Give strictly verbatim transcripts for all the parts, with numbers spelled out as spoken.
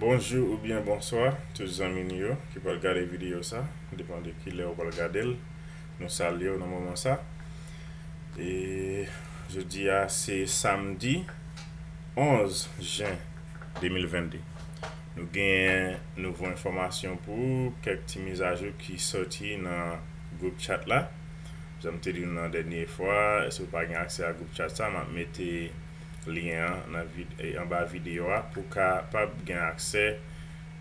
Bonjou oubyen bonswa tout zanmi nou yo ki pral gade videyo sa, depann de ki lè ou pral gade l. Nou salye w nan moman sa. E jodi a se samdi onz jen de mil vennde. Nou gen nouvo enfòmasyon pou ou, kèk ti mizajou ki soti nan gwoup chat la. Jan m te di nou nan dènye fwa, si w pa gen aksè a gwoup chat sa, m ap mete lyen an nan vid, e, anba videyo a pou w kapab gen aksè.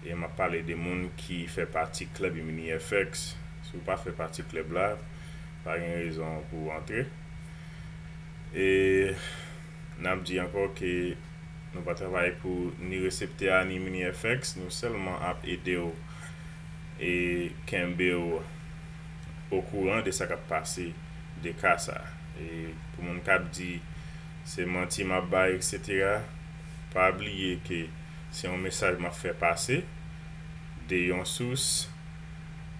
E m ap pale de moun ki fè pati klèb Mini F X. Si w pa fè pati klèb la, pa gen rezon pou w antre. E n ap di ankò ke nou pa travay pou ni reseptè a ni Mini F X, nou sèlman ap ede w e kenbe w okouran de sa k ap pase de ka sa. E pou moun k ap di se manti m ap bay, etsetera, pa bliye ke se yon mesaj m ap fè pase de yon sous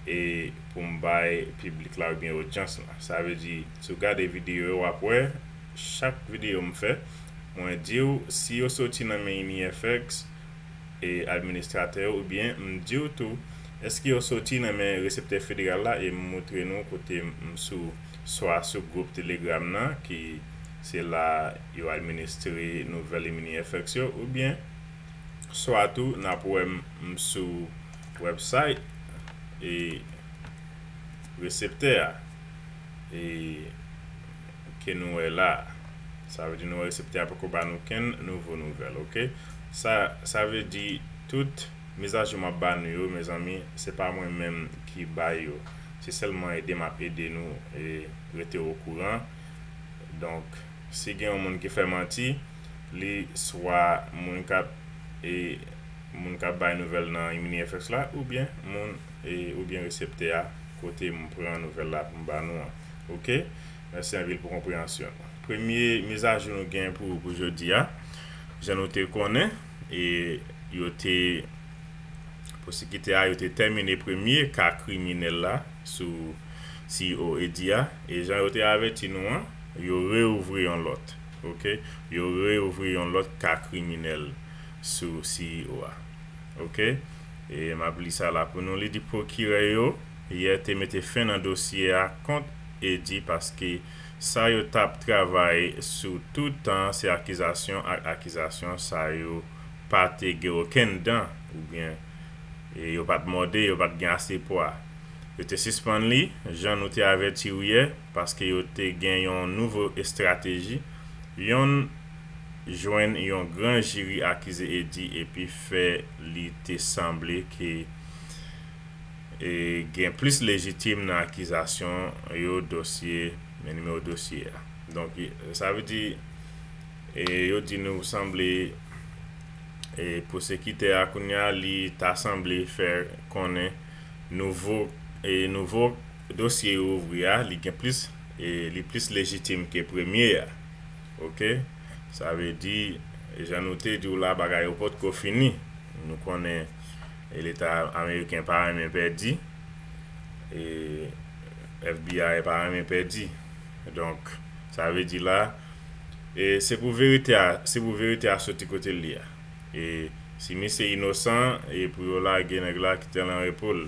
e pou m bay piblik la oubyen odyans la. Sa vle di, si w gade videyo yo, w ap wè chak videyo m fè, mwen di w si yo soti nan men Mini F X e administratè yo, oubyen m di w tou èske yo soti nan men reseptè federal la, e m montre nou kote m sou, swa sou gwoup Telegram nan, ki se la yo administre nouvèl Mini F X yo, oubyen swa tou n ap wè m, m sou website e reseptè a e ke nou wè la. Sa vle di nou wè reseptè a poko ba nou kenn nouvo nouvèl, oke? Sa, sa vle di tout mizajou m ap ba nou yo, mezanmi, se pa mwen menm ki bay yo. Se sèlman ede m ap ede nou e rete okouran. Donk, si gen yon moun ki fè manti, li swa moun k ap, e, moun k ap bay nouvèl nan Mini F X la, oubyen moun, e, oubyen reseptè a, kote m pran nouvèl la pou m ba nou an. Oke? Mèsi anpil pou konpreyansyon. Premye mizajou nou gen pou, pou jodi a, jan nou te konnen, e, yo te, pwosekitè a, yo te tèmine premye ka kriminèl la sou C E O Eddy a, e jan yo te avèti nou an, yo reouvri yon lòt, oke? Yo reouvri yon lòt ka kriminèl sou C E O a, oke? E m ap li sa la pou nou. Li di pwokirè yo yè te mete fen nan dosye a kont Eddy paske sa yo t ap travay sou tout tan se akizasyon ak akizasyon sa yo pa te gen okenn dan, oubyen, e, yo pa t mòde, yo pa t gen ase pwa. Yo te sispann li, jan nou te avèti w yè, paske yo te gen yon nouvo estrateji. Yonn jwenn yon gran jiri akize Eddy epi fè li te sanble ke, e, gen plis lejitim nan akizasyon yo, dosye, men nimewo dosye a. Donk, e, sa vle di, e, yo di nou sanble, e, pwosekitè a kounye a, li ta sanble fè konnen nouvo, e, nouvo dosye yo ouvri a, li gen plis, e, li plis lejitim ke premye a. Oke? Sa vle di, jan nou te di w la, bagay yo potko fini. Nou konnen, e, Leta ameriken pa renmen pèdi, e F B I pa renmen pèdi. Donk, sa vle di la, e se pou verite a, se pou verite a soti kote l ye a. E si misye inosan, e pou yo lage nèg la, kite l an repo l.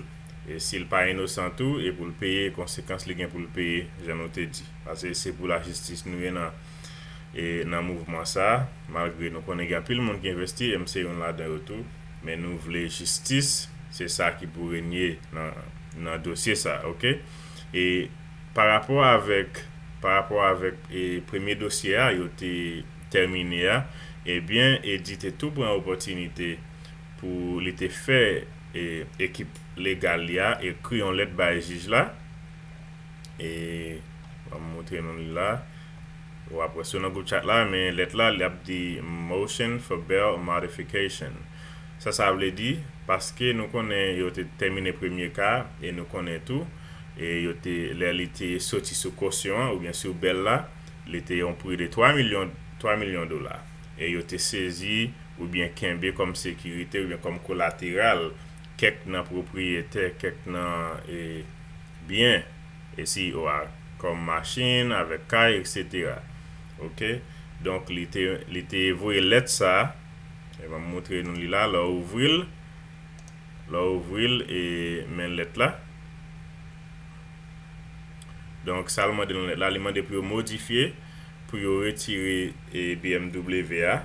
E si l pa inosan tou, e pou l peye konsekans li gen pou l peye, jan nou te di. Paske se pou lajistis nou ye nan, e nan mouvman sa, malgre nou konnen gen anpil moun ki envesti, e m se youn ladan yo tou, men nou vle jistis, se sa ki pou renye nan, nan dosye sa, oke? E pa rapò avèk, pa rapò avèk, e, premye dosye a, yo te tèmine a, ebyen, Eddy te tou pran opòtinite pou li te fè, e, ekip legal li a ekri yon lèt bay jij la. E, ban m montre nou li la. W ap wè sou nan gwoup chat la, men lèt la, li ap di motion for bail modification. Sa, sa vle di, paske nou konnen yo te tèmine premye ka, e nou konnen tou, e yo te, lè li te soti sou kosyon an, oubyen sou bèl la, li te yon pri de twa milyon, twa milyon dola. E yo te sezi, oubyen kenbe kòm sekirite, oubyen kòm kolateral, kèk nan pwopriyete, kèk nan, e, byen, e C E O a, kòm machin, avèk kay, etsetera. Oke? Donk, li te, li te voye lèt sa, M ap montre nou li la, lè w ouvri l, lè w ouvri l, e men lèt la. Donk, sa l mande nan lèt la, li mande pou yo modifye, pou yo retire e, B M W a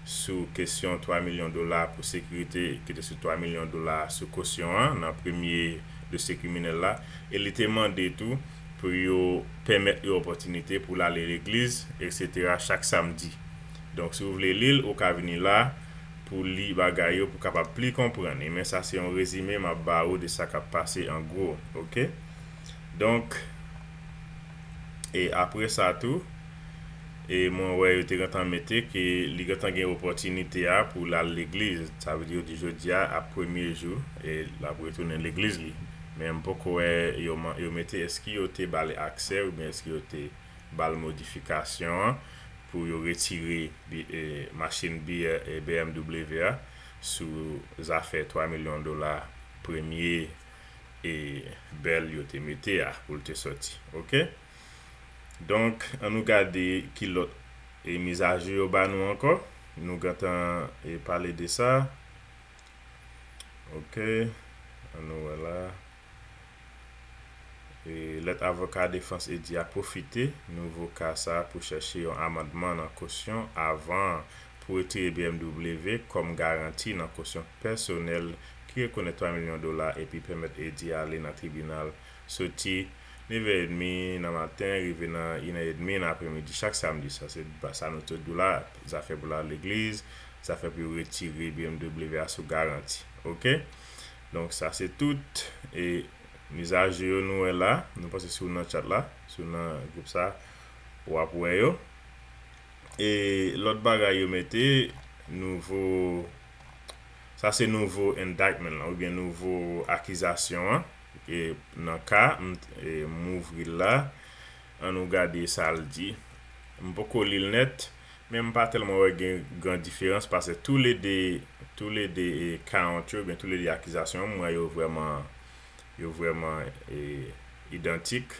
sou kesyon twa milyon dola pou sekirite, ki te sou twa milyon dola sou kosyon an, nan premye dosye kriminèl la. E li te mande tou pou yo pèmèt yo opòtinite pou l ale legliz, etsetera, chak samdi. Donk, si w vle li l, ou ka vini la pou li bagay yo, pou w kapab pli konprann. E men sa se yon rezime m ap ba ou de sa k ap pase an gwo, oke? Donk, e apre sa tou, e mwen wè yo te gentan mete ke li gentan gen opòtinite a pou l al legliz. Sa vle di yo di jodi a ap premye jou, e l ap retounen legliz li. Men m poko wè yo, man- yo mete èske yo te ba l aksè oubyen èske yo te ba l modifikasyon an pou yo retire bi- e, machin bi- e, B M W a sou zafè twa milyon dola premye e bèl yo te mete a pou l te sòti. Oke? Donk, an nou gade ki lòt e mizajou yo ba nou ankò. Nou gentan e pale de sa. Oke. An nou wè la. E lèt avoka defans Eddy a pwofite nouvo ka sa pou chèche yon amandman nan kosyon avan pou retire B M W kòm garanti nan kosyon pèsonèl ki rekonèt twa milyon dola epi pèmèt Eddy ale nan tribinal soti neve èdmi nan maten rive nan inè èdmi nan apremidi chak samdi. Sa se sa nou te di w la, zafè pou l al legliz, zafè pou yo retire B M W a sou garanti. Oke? Donk, sa se tout e mizajou yo nou wè la. Nou panse si w nan chat la, si w nan gwoup sa, w ap wè yo. E lòt bagay yo mete, nouvo, sa se nouvo indictment la, oubyen nouvo akizasyon an. E nan ka, m, e, m ouvri l la, an nou gade sa l di. M poko li l nèt, men m pa tèlman wè gen gran diferans, paske toulede, toulede e, count yo, oubyen toulede akizasyon, m wè yo vrèman, yo vrèman e, idantik.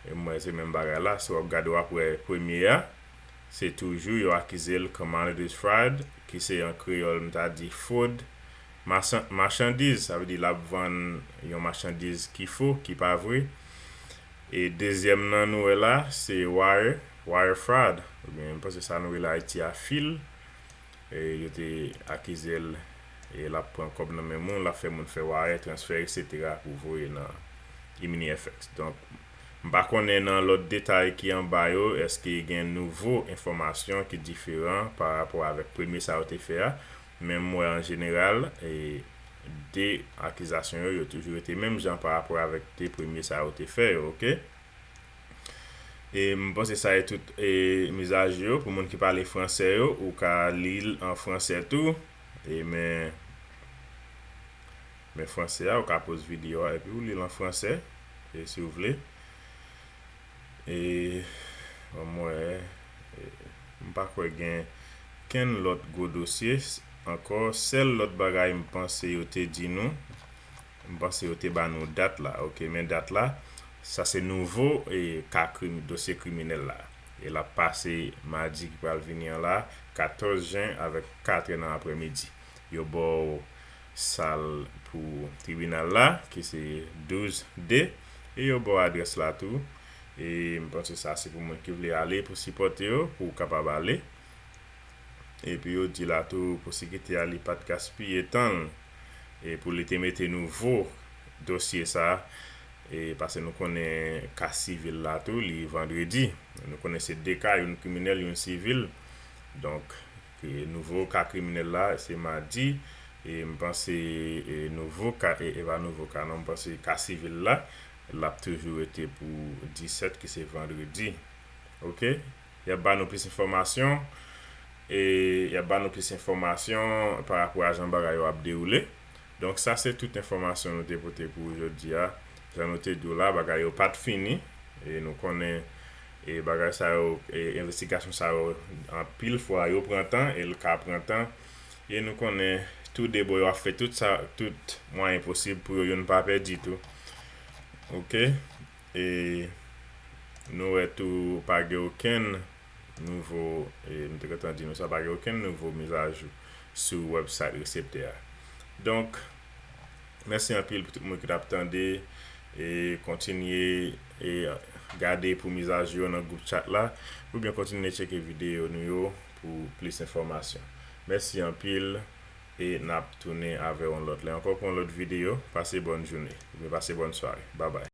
E m wè se menm bagay la. Si w ap gade, w ap wè premye a, se toujou yo akize l commodities fraud, ki se an kreyòl, m ta di fwod machan- machandiz. Sa vle di l ap vann yon machandiz ki fo, ki pa vre. E dezyèm nan nou wè la, se wire, wire fraud. Oubyen, m panse sa nou rele Ayiti a fil. E yo te akize l, e l ap pran kòb nan men moun, l ap fè moun fè wire, transfè, etsetera pou voye nan E-Money F X. Donk, m pa konnen nan lòt detay ki anba yo, èske gen nouvo enfòmasyon ki diferan pa rapò avèk premye sa yo te fè a, men m wè an jeneral, e de akizasyon yo, yo toujou rete menm jan pa rapò avèk de premye sa yo te fè yo, oke? E m panse sa e tout e mizajou yo. Pou moun ki pale fransè yo, ou ka li l an fransè tou. E men, men fransè a, ou ka poz videyo a epi ou li l an fransè, e si w vle. E ban m wè, e, m pa kwè gen kenn lòt gwo dosye ankò. Sèl lòt bagay m panse yo te di nou, m panse yo te ba nou dat la. Oke, men dat la, sa se nouvo e, ka krim, dosye kriminèl la. E l ap pase madi ki pral vini an la, katòz jen avèk kat è nan aprèmidi. Yo ba w sal pou tribinal la, ki se douz D, e yo ba w adrès la tou. E m panse sa se pou moun ki vle ale, pou sipòte yo, pou w kapab ale. Epi yo di la tou, pwosekitè a li pa t gaspiye tan l, e pou li te mete nouvo dosye sa, e paske nou konnen ka sivil la tou, li vandredi. Nou konnen se de ka, youn kriminèl, youn sivil. Donk, e nouvo ka kriminèl la, se madi, e m panse, e nouvo ka, e, e pa nouvo ka, non, m panse ka sivil la, l ap toujou rete pou disèt, ki se vandredi. Oke? Y ap ba nou plis enfòmasyon, e y ap ba nou plis enfòmasyon pa rapò a jan bagay yo ap dewoule. Donk, sa se tout enfòmasyon nou te pote pou ou jodi a. Jan nou te di w la, bagay yo pa t fini. E nou konnen, e bagay sa yo, e envestigasyon sa yo, anpil fwa, yo pran tan, e l ka pran tan. E nou konnen, tou de bò yo ap fè tout sa, tout mwayen posib pou yo youn pa pèdi tou. Oke? E nou wè tou, pa gen okenn nouvo, e m te gentan di nou sa, pa gen okenn nouvo mizajou. sou website reseptè a. Donk, mèsi anpil pou tout moun ki t ap tande, e kontinye e gade pou mizajou yo nan gwoup chat la, oubyen kontinye tcheke videyo nou yo pou plis enfòmasyon. Mèsi anpil, e n ap tounen avè w yon lòt lè ankò pou yon lòt videyo. Pase bòn jounen, oubyen pase bòn sware. Babay.